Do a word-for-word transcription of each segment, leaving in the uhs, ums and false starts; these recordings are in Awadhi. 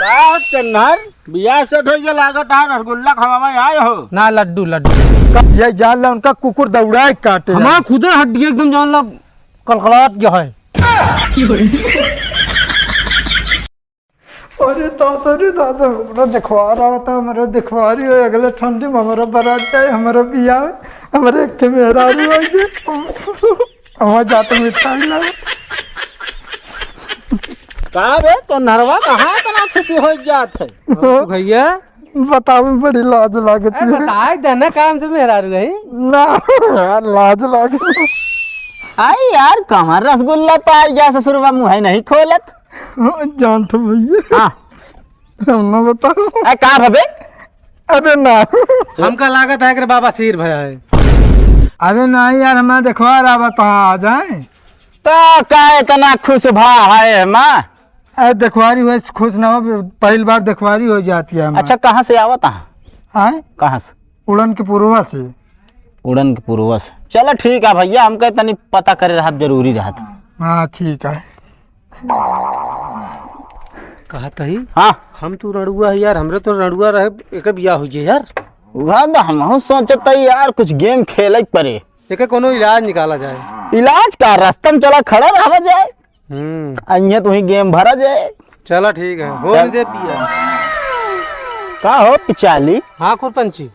का चन्नर, बियाह सेट होइ गया लागत है, रसगुल्ला खवावा आए हो? ना, लड्डू, लड्डू। ये जान ला उनका कुकुर दौड़ाए काटे। हमार खुदे हड्डी एकदम जान ला कलकलात गया है। अरे दादा रे दादा, हमरा देखवार आवता, हमरा देखवारी हो, अगले ठंडी में हमरा बरात जाए, हमरा बियाह, हमरा एक ठे मेहरारू हो जे, हमरा जाते मिठाई लाओ। का बे, तो नरवा कहाँ इतना खुशी हो जात है? भैया, बतावे में बड़ी लाज लागत अरे है। बताए दे ना, काम से मेहरारू है। ना, लाज लागत। आई यार, कमर रसगुल्ला पाई गया ससुरवा, मुँह नहीं खोलत। हाँ, जान तो भैया। हाँ। हम ना बताओ। ए, का भबे? अरे ना। हमका लागत है कि बाबा शेर भया है। अरे नहीं यार, हमारा देखवार आवत है, आ जाए। तो का इतना खुश भा है माँ? अरे देखवारी हुए से खुश ना हो, पहली बार देखवारी हो जाती है हमारी। अच्छा, कहाँ से आवत है? हाँ? कहाँ से? उड़न के पुरवा से। उड़न के पुरवा से। चलो ठीक है भैया, हमके तनी पता करे रहत जरूरी रहत। हाँ, ठीक है। कहत ही, हाँ। हम तू रणुआ है यार, हमरे तो रणुआ रहे, एक बियाह हो जाए यार। वह तो हमहू सोचत ही यार, कुछ गेम खेले के परे। एके कोनो इलाज निकाला जाए। इलाज का? रास्ता में चला खड़ा रहा जाए। हम्म। अइहे तो ही गेम भरा जाए। चला ठीक है, हो चल। दे पिया। का हो पिचाली? हाँ खुरपंची।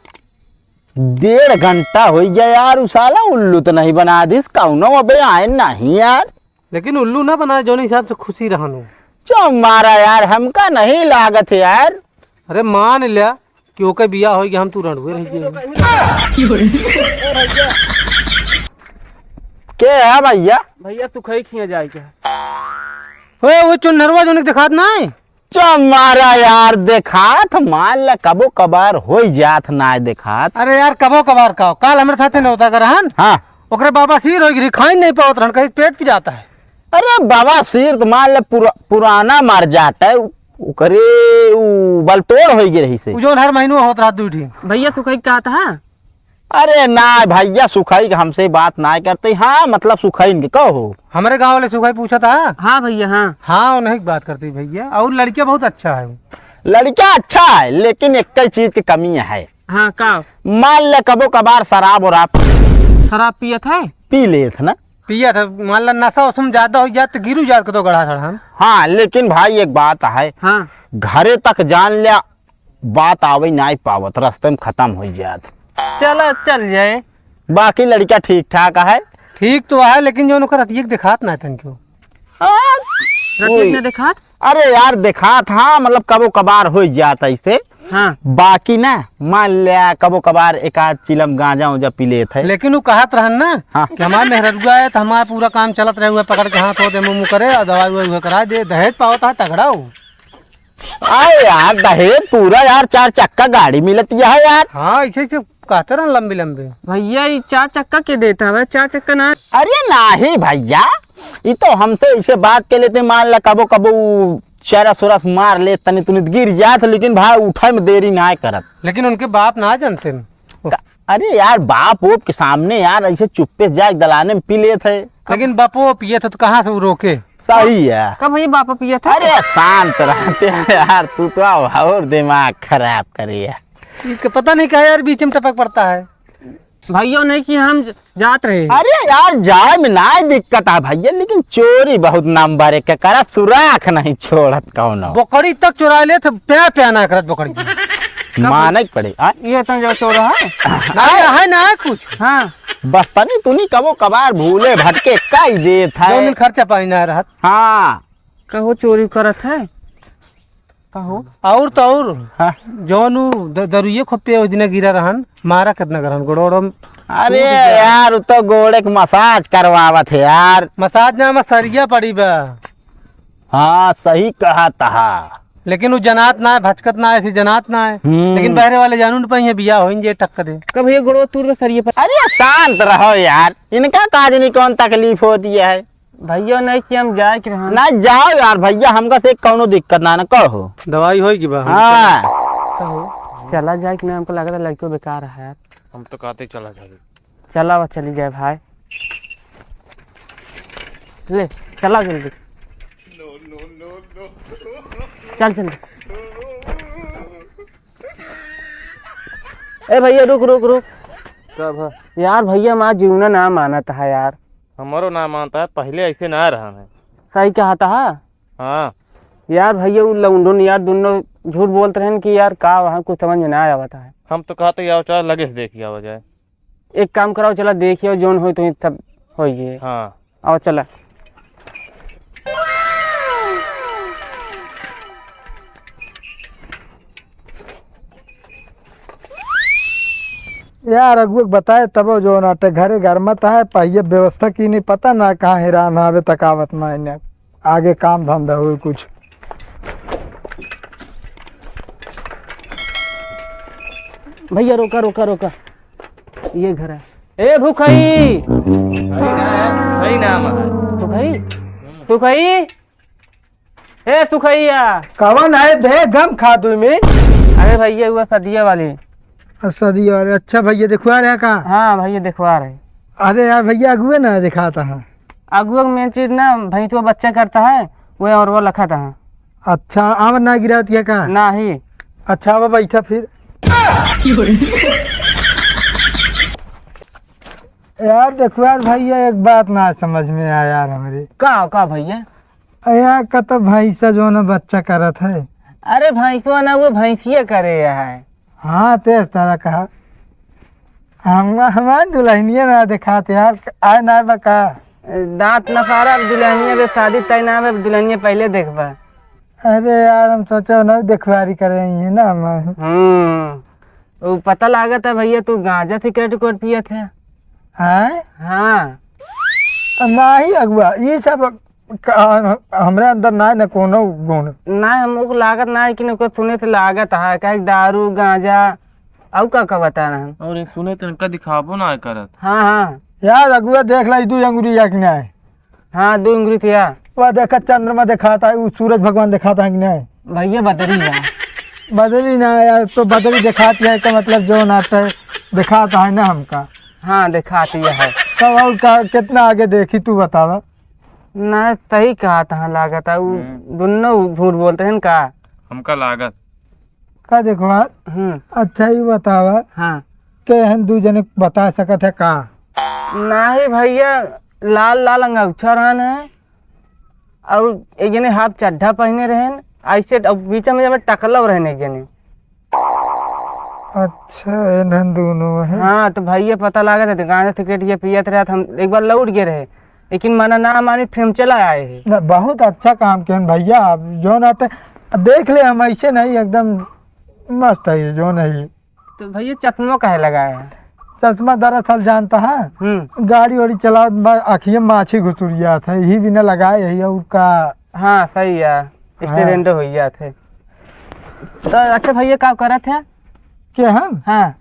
डेढ़ घंटा हो गया यार, उ साला उल्लू तो नहीं बना दिस, कौनो अबे आए नहीं यार। लेकिन उल्लू ना बनाए, जौन हिसाब से खुशी रहन हो। चो मारा यार, हमका नहीं लागत है यार। अरे मान लिया कि ओके बियाह होई कि हम तू रणुए रह गए। के है भैया? भैया तू खई खिया जाए के। ओए, वो चुन्नरवा जौन दिखात ना है? चो मारा यार, देखात मान ला कबो कबार होई जात ना देखात। अरे यार, कबो कबार का? काल हमरे साथे नौता का रहन। हाँ। ओकरे बाबा सिर होई गिरी, खाई नहीं पावत रहन, कहीं पेट पिरात है। अरे बाबा सिर तो मान ले पुरा-, पुराना मर जात है, उ-, ओकरे उ बलतोड़ होई गिरी से। उ जौन हर महीनों होत रहत दुइ ठी। भैया तू कहीं कहत है? अरे ना भैया, सुखई के हमसे बात ना करते। हाँ, मतलब सुखई इनके कहो। हमरे गाँव वाले सुखई पूछत है। हाँ भैया, हाँ। हाँ, उन्हीं की बात करती भैया। और लड़किया बहुत अच्छा है। लड़का अच्छा है, लेकिन एक ही चीज की कमी है। हाँ, का? मान ले कबो कबार शराब वराब। शराब पियत है? पी लेत है ना। पियत है, मान ला नशा उसमें ज्यादा हो जात तो गिरू जात कतो गड़ा सड़हन। हाँ, लेकिन भाई एक बात है। हाँ। घरे तक जान लिया, बात आवे नाई पावत, रस्ते में खतम हो जात। चला, चल जाए। बाकी लड़का ठीक ठाक है। ठीक तो है, लेकिन जौन ओकर रतिया के देखात ना तन क्यों। हाँ। रतिया के ना देखात? अरे यार, देखात, हाँ, मतलब कबो कबार हो जात ऐसे। हाँ। बाकी ना, मान लिया, कबो कबार एक आध चिलम गांजा उंजा पी लेत है। लेकिन वो कहत रहन ना हाँ। कि हमार मेहररुआ है, तो हमार पूरा काम चलत रहे, हुए पकड़ के हाथ होते मुंह मुंह करे और दवाई ववाई हुए करा दे, दहेज पावत है तगड़ा हो। अरे यार, दहेज पूरा यार, चार चक्का गाड़ी मिलत यह है यार। हाँ, ऐसे ऐसे कहते रहन लंबी लंबी। भैया, ये चार चक्का के देता है? चार चक्का ना। अरे नाही भैया, ये तो हमसे ऐसे बात के लेते, मान ला कबो कबो उ चरस उरस मार ले, तनी तुनी गिर जात, लेकिन भाई उठे में देरी ना करत। लेकिन उनके बाप ना जानते न। का-, अरे यार, बाप ओप के सामने यार ऐसे चुप्पे से जाके दलाने में पी लेत है। लेकिन बापो पिए थे तो कहाँ से वो रोके? सही है। कब ये बाप पिए थे? अरे शांत रहते हैं यार, तू तो अब और दिमाग खराब करे है। इनके पता नहीं क्या यार, बीच में टपक पड़ता है। भैया नहीं कि हम ज-, जात रहे। अरे यार, जाए में ना दिक्कत है भैया, लेकिन चोरी बहुत नंबर एक के करा, सुराख नहीं छोड़त कौनो। बकरी तक चुरा ले तो प्या प्या ना करत बकरी। माने के पड़े, आ? ये तो जो चोर है। नहीं है ना कुछ। हाँ। बस तनी तुनी कबो कबार भूले भटके कई देत है। दो दिन खर्चा पानी ना रहत। हाँ। कहो चोरी करत है? कहो। और तो और, हाँ। जौन उ द-, दरुइये खोपे ओहि दिना गिरा रहन, मारा कितना करन, गोड़ो ओड़ो अरे टूट गया। यार, उ तो गोड़े के मसाज करवावत है यार। मसाज ना, में सरिया पड़ी बा। हाँ, सही कहा तहा। लेकिन उ जनात ना है, भचकत ना है, ऐसे जनात ना है। हम्म। लेकिन बहरे वाले जानू न पाइए, बिया होइन जे टक्क दे। कब ये गोड़ो तूर के सरिये पर? अरे शांत रहो यार, इनका काज नहीं कौन तकलीफ होती है। भैया नहीं कि हम जाए के रहन। ना जाओ यार भैया, हमका से कौनो दिक्कत ना, ना कहो। दवाई होई कि बा? हाँ। कहो, चला जाए कि ना, हमको लगा था लड़कियों बेकार है यार। हम तो कहते चला जाए। चला वो चली जाए भाई। ले, चला जल्दी। चल जल्दी। ए भइया, रुक, रुक, रुक। का भा? यार भइया, हमार जीवना ना मानत है यार। हमरो ना मानता है, पहिले ऐसे ना रहन है। सही कहत है। हाँ। यार भइया, उ लौंडन यार दुनो झूठ बोलत रहन कि यार का वहाँ कुछ समझ में ना आवत है। हम तो कहते यार चल लगे से देखि आवा जाए। एक काम कराओ, चला देखियो, जौन होई तो सब होइए। हाँ। आओ चला। यार अगुए के बताए तब जौन आटे घरे घर मत है, पहिए व्यवस्था की नहीं पता ना कहाँ हेरान आवे तकावत ना इन्हें। आगे काम धंधा होई कुछ। भइया रोका, रोका, रोका। ये घर है। ए भुखई। भुखई? सुखई? ए सुखैया। कवन है बे गम खा दुई में? अरे भइया, वो सदिया वाली। अच्छा, सदिया वाली। अच्छा भइया, देखवा रहे का? हाँ भइया, देखवा रहे। अरे यार भइया, अगुए ना दिखाता है। अगुआ के main चीज ना, भैंसवा बच्चा करता है, वो और वो लखत है। अच्छा, आम ना गिरावत है का? नाही। अच्छा, अब बैठा फिर। यार, देखो यार भइया, एक बात ना समझ में आया यार हमरे। का, का भइया? यार, का तो भैंसा जो ना बच्चा करत है। अरे, भैंसवा ना, वो भैंसिया करे है। हाँ, ते इस तरह कहा। हम, हमार दुल्हनिया ना दिखात यार, आए ना बा का? दांत न सारा, अब दुल्हनिया बे शादी तय ना बे, अब दुल्हनिया पहले देखबा। अरे यार, हम सोचा ना देखवारी करे ही है ना हम। हम्म, वो पता लागत है भइया, तू गांजा सिगरेट उगरेट पियत है। हैं? हाँ। नाही अगुआ, ये सब का, हमरे अंदर ना है ना कोनो गुण। ना, हमको लागत ना है कि उनको सुने से लागत है, काहे दारू, गांजा, अउ का का बता रहे हैं। और ये सुने तो इनका दिखाबो ना करत। हाँ, हाँ। यार अगुआ देख ला, ई दू अंगुरी या कि ना है? हाँ, दू अंगुरी तो या। वह देखा चंद्रमा दिखाता है, वो सूरज भगवान दिखाता है कि नहीं? भइया बदरी बा। बदरी ना यार, तो बदरी दिखाती है, का मतलब जो ना तो दिखाता है ना हमका। हाँ, दिखाती है। तब और का, कितना आगे देखी तू बतावा। ना, सही कहा तहाँ लागत है, उ हम्म। दुन्नो झूठ बोलते हैं का? हमका लागत। का देखो यार? हम्म। अच्छा, ये बतावा हाँ। के हम दू जने बता सकत है का? नाही भइया, लाल लाल अंगौछा रहन है और एक जने हाफ चड्ढा पहने रहन, ऐसे अब बीच में जब टकलव रहन एक जने। अच्छा, इन्हन दोनों है। हाँ, तो भइया पता लागत है, गांजा सिगरेट ये पियत रहत, हम एक बार लौट गए रहे, लेकिन मना ना मानी, फिर हम चला आए हैं। ना, बहुत अच्छा काम किहन भइया, आप जो ना ते, देख ले, हम ऐसे नहीं, एकदम मस्त है ये, जो नहीं। तो भइया चश्मा काहे लगाए है? चश्मा दरअसल जानता है, हम्म। गाड़ी वाड़ी चलावत बा, अखिए में माछी घुसुर जात है, यही बिना लगाए है, और का। हाँ, सही है, हाँ। Accident हो जात है। तो अच्छा भइया, का करत है? के हम? हाँ।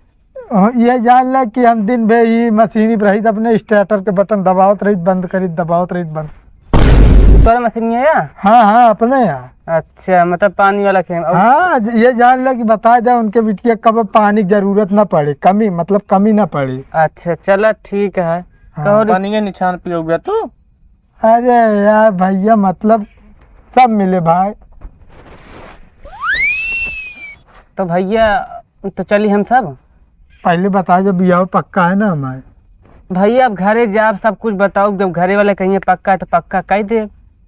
हाँ, ये जान ले कि हम दिन भर ही मशीनी पर रहित, अपने starter के बटन दबावत रहित, बंद करित, दबावत रहित, बंद। ऊपर मशीन है या? हाँ, हाँ, अपने यहाँ। अच्छा, मतलब पानी वाला खेम। और हाँ, ज-, ये जान ले कि बता दे उनके बिटिया कब पानी की जरूरत ना पड़े, कमी, मतलब कमी ना पड़े। अच्छा, चला ठीक है। हाँ। कहो रे। पानी के निशान पियोगे तू? अरे यार भइया, मतलब सब मिले भाई। तो भइया, तो चली हम सब। पहले बता, जब बियाह पक्का है ना हमारे। भइया, अब घरे जाब, सब कुछ बताओ, जब घरे वाले कहिए पक्का है, तो पक्का कह दे।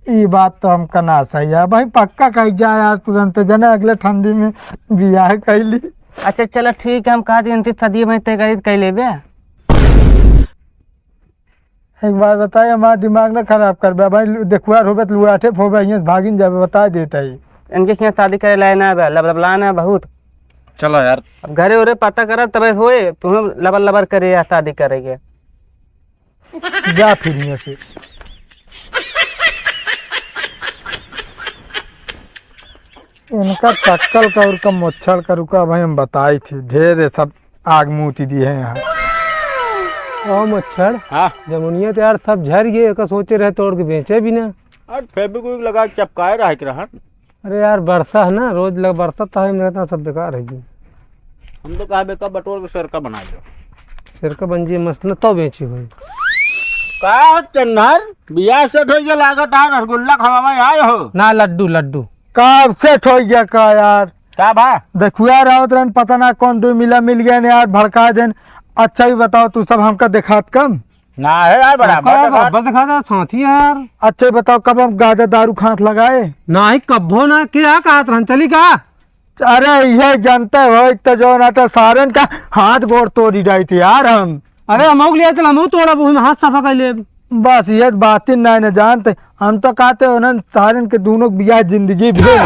ई बात तो हमका ना सही है भाई, पक्का कह जा यार, तुरंत जने अगले ठंडी में बियाह कैली। अच्छा, चलो ठीक है, हम कहा दी, इनती सदिया में तय करी, कह लेबे। एक बात बताए, हमारा दिमाग ना खराब करबे भाई, लु-, देखुआर होबे तो लुआठे फोबे, हियां से भागिन जाबे, बता देता ही। इनके हियां शादी करे लाए ना बे, लब-, लबलाना बहुत। चलो यार। अब घरे उरे पता करब तबे होए, तुम्हें लबर लबर करे या शादी करेगे। जा फिर हियां से। इनका टक्कल का और का मोच्छड़ का रुका भाई, हम बताई थी, ढेर है सब। आग मूती दी है यहाँ। ओ मच्छर, हाँ। जमुनिया तो यार सब झर गए, एका सोचे रहे तोड़ के बेचे भी ना। आज Fevikwik लगा के चपकाए रहा के रहन। अरे यार, बरसा है ना, रोज लग बरसा तो है, मेरा तो सब बेकार है जी। हम तो कहा बेका बटोर के सिरका बना लो। सिरका बन जी मस्त ना, तो बेची हुई। का हो चन्नर, बियाह set हो गया लागत है, रसगुल्ला खवावा आए हो? ना, लड्डू, लड्डू। का set हो गया का यार? का भा? देखुआ, रावत रहन, पता ना कौन दो मिला मिल गया ने यार, भड़का देन। अच्छा ही बताओ, तू सब हमका देखात कम। ना है यार, बराबर ओकर देखा। बराबर देखा था, साथी है यार। अच्छा ही बताओ, कब हम गादा दारू खात लगाए? नाही, कब्बो ना। क्या कहत रहन, चली का? अरे, ये जानते हो, एक तो जो ना तो सारन का हाथ गोड़ तोड़ी जाई थी यार हम। अरे, हम ले चल, हम तोड़ा, हम हाथ सफा कर ले। बस, ये बात ही नहीं न जानते। हम तो कहते हो ना, सारन के दोनों बियाह जिंदगी भर।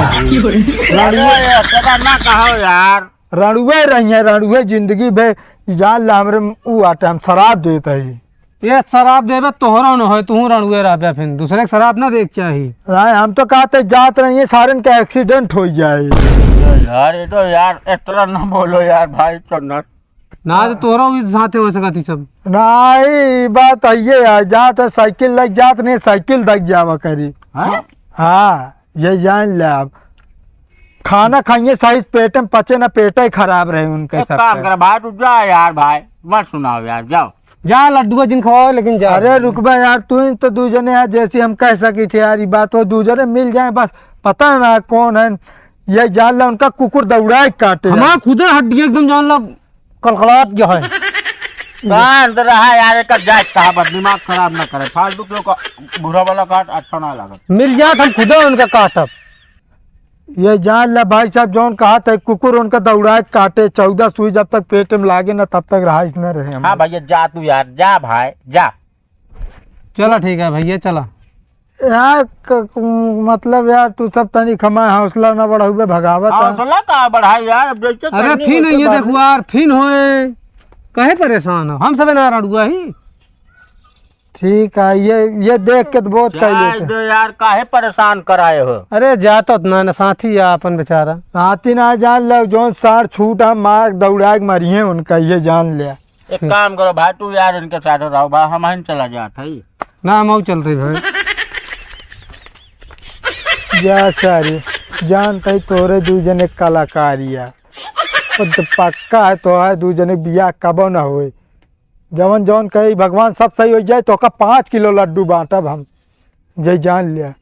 अरे, ऐसा ना कहो यार। रणुए रही है, रणुए जिंदगी भर। जान ला, हमरे ऊ आटे, हम शराब देते ही। ये शराब देबे तोहरा न होए, तू रणुए रहबे, फिर दूसरे के शराब ना देख चाही। नहीं, हम तो कहते जात रही है, सारन का accident हो जाए। अरे यार, ये तो यार, इतना ना बोलो यार भाई, तो ना। ना, तो तोहरा भी साथे हो सकत ही सब। नहीं, ई बात है ये यार, जात है साइकिल लग जात नहीं, साइकिल दग जावा करी। हाँ? हाँ, ये जान ले आप। खाना खाइए सही, पेट में पचे ना, पेट ही खराब रहे उनके एक सब काम पे। कर भाई, तू जा यार भाई, मत सुनाओ यार, जाओ। जा लड्डुआ जिन खवाओ, लेकिन जा। अरे रुकबा यार, तू ही तो दू जने है, जैसे हम कह सकी थे यार, ये बात हो, दू जने मिल जाए बस, पता ना कौन है, ये जान ला उनका कुकुर दौड़ाए काटे। हमारा खुदे हड्डी एकदम जान ला कलकलात जो है। शांत रहा यार, एक जाए कहा बस, दिमाग खराब ना करे, फालतू के का बूढ़ा वाला काट अच्छा ना लागत। मिल जात हम खुदे उनका काटब। ये जान ला भाई साहब, जौन कहा था कुकुर उनका दौड़ाए काटे, चौदह सुई जब तक पेट में लागे ना तब तक रहाइश न रहे हमारे। हाँ भैया, जा तू यार, जा भाई, जा। चला ठीक है भैया, चला। यार क-, क-, मतलब यार, तू सब तनी खमाए, हौसला ना बढ़ावे, भगावत है। हौसला का बढ़ाई यार, अब जैसे अरे करनी फिन वैसे ये भाग। देखो यार, फिन होए, काहे परेशान हो? हम सबे ना रड़ुआ ही। ठीक है, ये, ये देख के तो बहुत कह जाए लेते। दो यार, काहे परेशान कराए हो? अरे जा तो ना, ना साथी है अपन बेचारा। साथी ना जान लो, जौन सार छूट हम मार दौड़ा के मारिए उनका, ये जान ले। एक काम करो भाई, तू यार इनके साथ रहो भाई, हम ही चला जात है। ना, हम चल रही भाई। जा सारे, जानत ही तोरे दू जने कलाकारी है। खुद पक्का है तोहरे दू जने बियाह कबो ना होए। जवन जवन कही भगवान सब सही हो जाए, तो का पाँच किलो लड्डू बांटब हम, ये जान लिया।